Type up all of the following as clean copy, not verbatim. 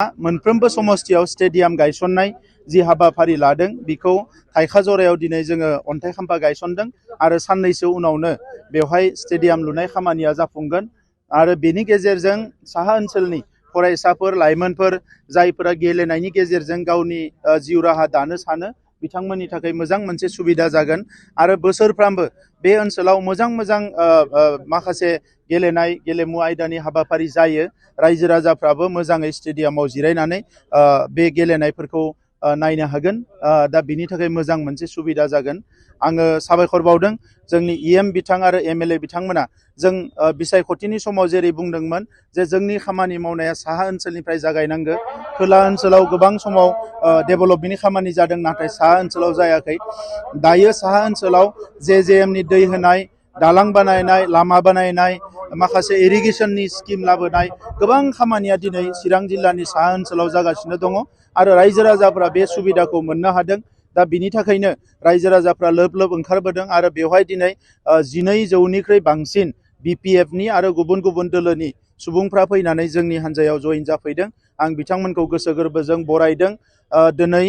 मोनफ्रोमबो समस्तियाव स्टेडियाम गायसननाय जि हाबाफारि लादों बेखौ थाइखाजरायाव दिनै जोङो अन्थाइ खाम्फा गायसनदों आरो साननैसो उनावनो बेवहाय स्टेडियाम लुनाय खामानिया जाफुंगोन आरो बेनि गेजेरजों साहा ओनसोलनि फरायसाफोर लाइमोनफोर जायफोरा गेलेनायनि गेजेरजों गावनि जिउ राहा दानो सानो बिथांमोननि थाखाय मोजां मोनसे सुबिदा जागोन आरो बोसोरफ्रामबो बे ओनसोलाव मोजां माखासे गेलेनाय गेलेमु आयदानि हाबाफारि जायो रायजो राजाफ्राबो मोजाङै स्टेडियामाव जिरायनानै बे गेलेनायफोरखौ नायनो हागोन दा बिनि थाखाय मोजां मोनसे सुबिदा जागोन आङो साबायखर बावदों जोंनि इएम बिथां आरो एमएलए बिथांमोना जों बिसायख'थिनि समाव जेरै बुंदोंमोन जे जोंनि खामानि मावनाया साहा ओनसोलनिफ्राय जागायनांगौ खोला ओनसोलाव गोबां समाव डेभेलपमेन्टनि खामानि जादों नाथाय साहा ओनसोलाव जायाखै दायो साहा ओनसोलाव जेएमनि दै होनाय दालां बानायनाय लामा बानायनाय माखासे इरिगेशननि स्किम लाबोनाय गोबां खामानिया दिनै चिरां जिल्लानि साहा ओनसोलाव जागासिनो दङ आरो रायजो राजाफ्रा बे सुबिदाखौ मोननो हादों दा बिनि थाखायनो रायजो राजाफ्रा लोब लोब ओंखारबोदों आरो बेवहाय दिनै 12,000निख्रुइ बांसिन बिपिएफनि आरो गुबुन गुबुन दोलोनि सुबुंफ्रा फैनानै जोंनि हान्जायाव जइन जाफैदों आं बिथांमोनखौ गोसो गोरबोजों बरायदों दिनै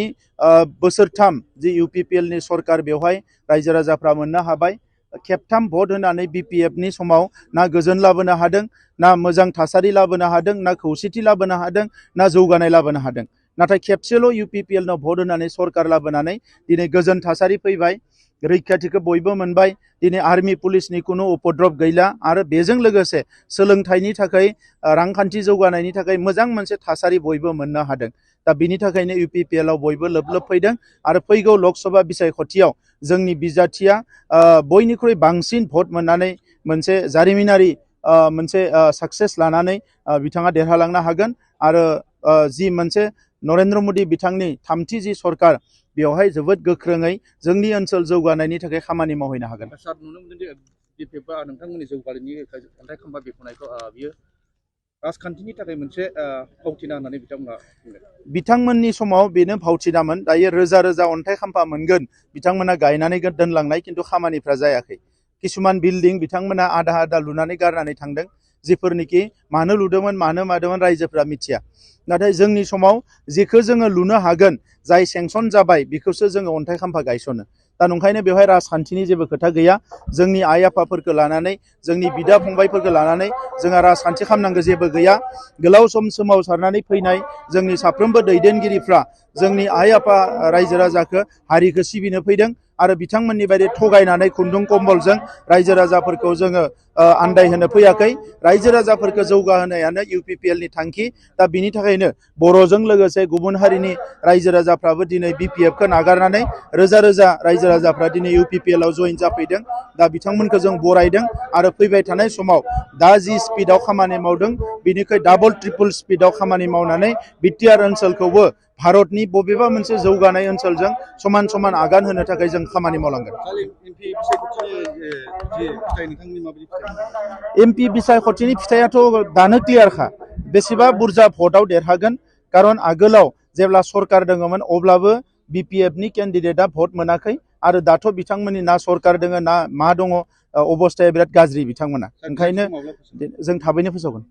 बोसोरथाम जि इउपिपिएलनि सरकार बेवहाय रायजो राजाफ्रा मोननो हाबाय खेबथाम भट होनानै बिपिएफनि समाव ना गोजोन लाबोनो हादों ना मोजां थासारि लाबोनो हादों ना खौसेथि लाबोनो हादों ना जौगानाय लाबोनो हादों नाथाय खेबसेल' इउपिपिएलनाव भट होनानै सरकार लाबोनानै दिनै गोजोन थासारि फैबाय रैखाथिखौ बयबो मोनबाय दिनै आर्मि पुलिसनि खुनु उपद्रब गैला आरो बेजों लोगोसे सोलोंथाइनि थाखाय रांखान्थि जौगानायनि थाखाय मोजां मोनसे थासारि बयबो मोननो हादों दा बिनि थाखायनो इउपिपिएलआव बयबो लोब लोब फैदों आरो फैगौ लकसभा बिसायख'थियाव जोंनि बिजाथिया बयनिख्रुइ बांसिन भट मोननानै मोनसे जारिमिनारि मोनसे साक्सेस लानानै बिथाङा देरहालांनो हागोन आरो जि मोनसे नरेन्द्र मदि बिथांनि थामथि जि सरकार बेवहाय जोबोद गोख्रोङै जोंनि ओनसोल जौगानायनि थाखाय खामानि मावहैनो हागोन सार नुनो मोनदों दि बिपिएफआ नोंथांमोननि जौगानायनि अन्थाइ खाम्फा बेखेवनायखौ बियो राजखान्थिनि थाखाय मोनसे फावथिना होननानै बिथांमोननि समाव बेनो फावथिनामोन दायो रोजा रोजा अन्थाइ खाम्फा मोनगोन बिथांमोना गायनानै दोनलांनाय खिन्थु खामानिफ्रा जायाखै किसुमान बिल्डिं बिथांमोना आधा आधा लुनानै गारनानै थांदों जिफोरनिखि मानो लुदोंमोन मानो मादोंमोन रायजोफ्रा मिथिया नाथाय जोंनि समाव जेखौ जोङो लुनो हागोन जाय सेंसन जाबाय बेखौसो जोङो अन्थाइ खाम्फा गायसनो दा नंखायनो बेवहाय राजखान्थिनि जेबो खोथा गैया जोंनि आइ आफाफोरखौ लानानै जोंनि बिदा फंबायफोरखौ लानानै जोंहा राजखान्थि खालामनांगौ जेबो गैया गोलाव सम सोमावसारनानै फैनाय जोंनि साफ्रोमबो दैदेनगिरिफ्रा जोंनि आइ आफा रायजो राजाखौ हारिखौ सिबिनो फैदों आरो बिथांमोननि बायदि थगायनानै खुन्दुं कम्बलजों रायजो राजाफोरखौ जोङो आन्दायहोनो फैयाखै रायजो राजाफोरखौ जौगाहोनायानो इउपिपिएलनि थांखि दा बिनि थाखायनो बर'जों लोगोसे गुबुन हारिनि रायजो राजाफ्राबो दिनै बिपिएफखौ नागारनानै रोजा रोजा रायजो राजाफ्रा दिनै इउपिपिएलआव जइन जाफैदों दा बिथांमोनखौ जों बरायदों आरो फैबाय थानाय समाव दा जि स्पिडआव खामानि मावदों बिनिख्रुइ डाबल ट्रिपल स्पिडआव खामानि मावनानै बिटिआर ओनसोलखौबो भारतनि बबेबा मोनसे जौगानाय ओनसोलजों समान समान आगान होनो थाखाय जों खामानि मावलांगोन एमपि बिसायख'थिनि फिथाइयाथ' दानो क्लियारखा बेसेबा बुरजा भटआव देरहागोन कारन आगोलाव जेब्ला सरकार दङमोन अब्लाबो बिपिएफनि केन्डिडेटआ भट मोनाखै आरो दाथ' बिथांमोननि ना सरकार दङ ना मा दङ अबस्थाया बिराद गाज्रि बिथांमोना ओंखायनो जों थाबैनो फोसावगोन